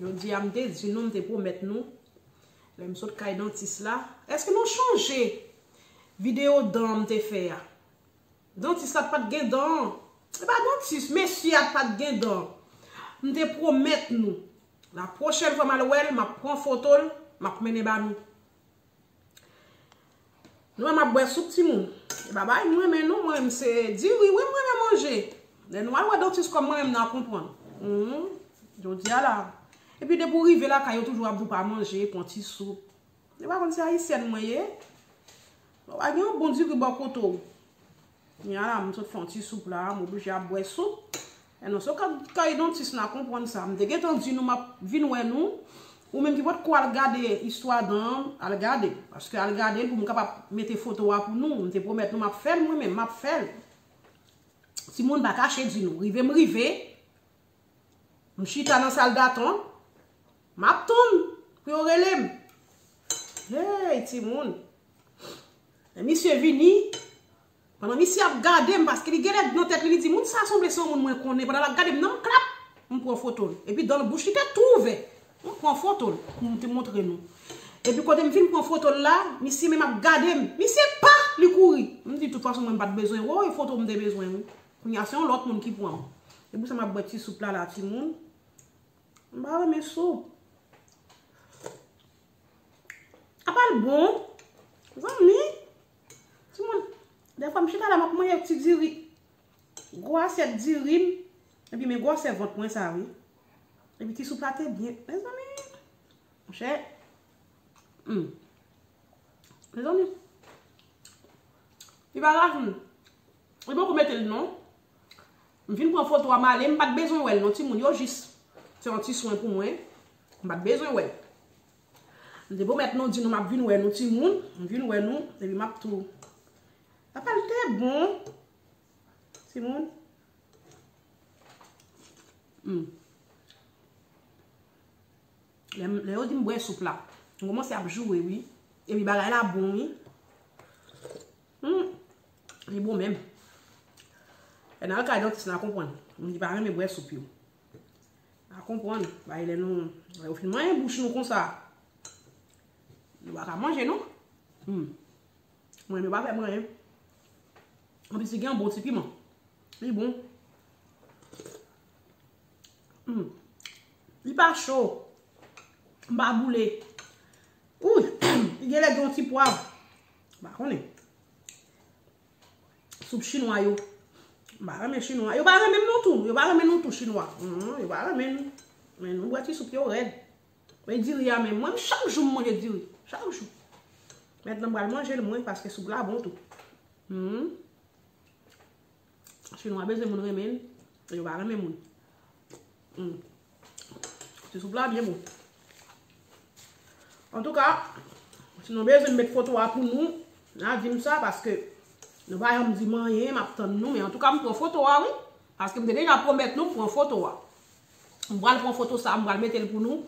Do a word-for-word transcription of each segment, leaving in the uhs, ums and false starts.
Jodi a, m te di nou, m te pwomèt nou, lè m sot kay dantis la, èske nou chonje videyo dan m te fè a? Dantis la t pa t gen dan. Se pa dantis, mesye a t pa t gen dan. M te pwomèt nou, la pwochèn fwa m al wè l, m ap pran foto l, m ap mennen ba nou. Nou wè m ap bwè soup, timoun. E pa bagay m renmen non, mwen menm se diri wi m renmen manje. Lè nou al wè dantis kòm mwen menm, n a konprann. Jodi a la. Epi depi w rive lakay, yo toujou ap di w pa manje, pran ti soup. Yo pa konn se ayisyèn mwen ye. Bon, pa gen yon bon diri bò kote w. Kounye a la, m sot fè yon ti soup la, m oblije ap bwè soup. E non, se kay dantis n a konprann sa. M te gentan di nou m ap vin wè nou. Ou menm ki potko al gade istwa dan an, al gade. Paske al gade l pou m kapab mete foto a pou nou. M te pwomèt nou m ap fè l mwen menm, m ap fè l. Timoun pa kache di nou. Rive m rive. M chita nan sal datant. M ap tann pou yo rele m. Hey, timoun. Lè misye vini, pandan misye ap gade m, paske li genlè nan tèt li, li di, "Moun sa sanble se yon moun mwen konnen." Pandan l ap gade m, nan m klap, m pran foto l. Epi dan l bouch li te tou ouvè. M pran foto l pou m te montre nou. Epi kote m fin pran foto l la, misye menm ap gade m. Misye pa, li kouri. M di, "Tout fason, mwen m pa t bezwen wè w, e foto m te bezwen, wi." Kounye a, se yon lòt moun ki pran m. Se pou sa m ap bwè ti soup la, la, timoun. M pa renmen soup. Apa l bon? Zanmi, timoun, dèfwa m chita la, m ap manje ti diri. Gwo asyèt diri m. Epi men gwosè vant mwen sa, wi. Epi ti soup la te byen. Mezanmi, monchè. Hmm. Mezanmi. Li pa rajoun. Li poko mete l non. M fin pran foto a, m ale, m pa t bezwen wè l non, timoun, yo jis fè yon ti swen pou mwen. M pa t bezwen wè l. M te pwomèt nou, di nou m ap vin wè nou, timoun. M vin wè nou, epi m ap tou. Apa l te bon, timoun. Hmm. Lè, lè yo di m bwè soup la, m kòmanse ap joure, wi. Epi bagay la bon, wi. Hmm. Li bon menm. Lè n al kay dantis, n a konprann. Moun ki pa renmen bwè soup yo. N a konprann. Bay lè nou, lè yo fin manyen bouch nou konsa, nou pa ka manje, non. Hmm. Mwen, yo pa fè m anyen. Anplis, li gen yon bon ti piman. Li bon. Hmm. Li pa cho. M pa boule. Wi, li genlè gen yon ti pwav. M pa konnen. Soup chinwa yo. M pa renmen chinwa. Yo pa renmen m non tou. Yo pa renmen nou tou, chinwa. Hmm, yo pa renmen nou. Men nou bwè ti soup yo rèd. Men diri a menm, mwen, chak jou m manje diri. Chak jou. Mentnan m pral manje l mwen, paske soup la bon tou. Hmm. Chinwa bezwen moun renmen l, yo pa renmen moun. Hmm. Ti soup la byen bon. Antouka, si nou bezwen m met foto a pou nou, n a di m sa, paske nou pa janm di m anyen, m ap tann nou, men antouka, m pran foto a, wi. Paske m te deja pwomèt nou, m pran foto a. M pral pran foto sa, m pral mete l pou nou.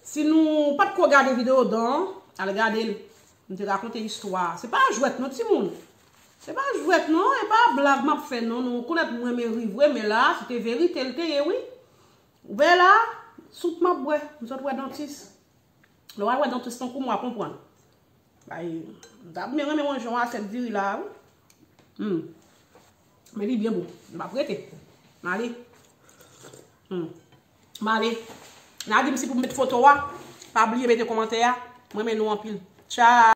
Si nou pa t ko gade videyo dan an, al gade l. M te rakonte istwa a. Se pa jwèt non, timoun. Se pa jwèt non, e pa blag m ap fè non. Nou konèt mwen renmen ri vre, men la, se te verite l te ye, wi. Ou wè la, soup m ap bwè. M sot wè dantis. Lè w al wè dantis tankou m, w a konprann. Bay, m ta byen renmen manje yon asyèt diri la, wi. Hmm. Men li byen bon. M ap rete. M ale. Hmm. M ale. N a di m si pou m met foto a. Pa bliye mete kòmantè a. Mwen renmen nou anpil. Tchao.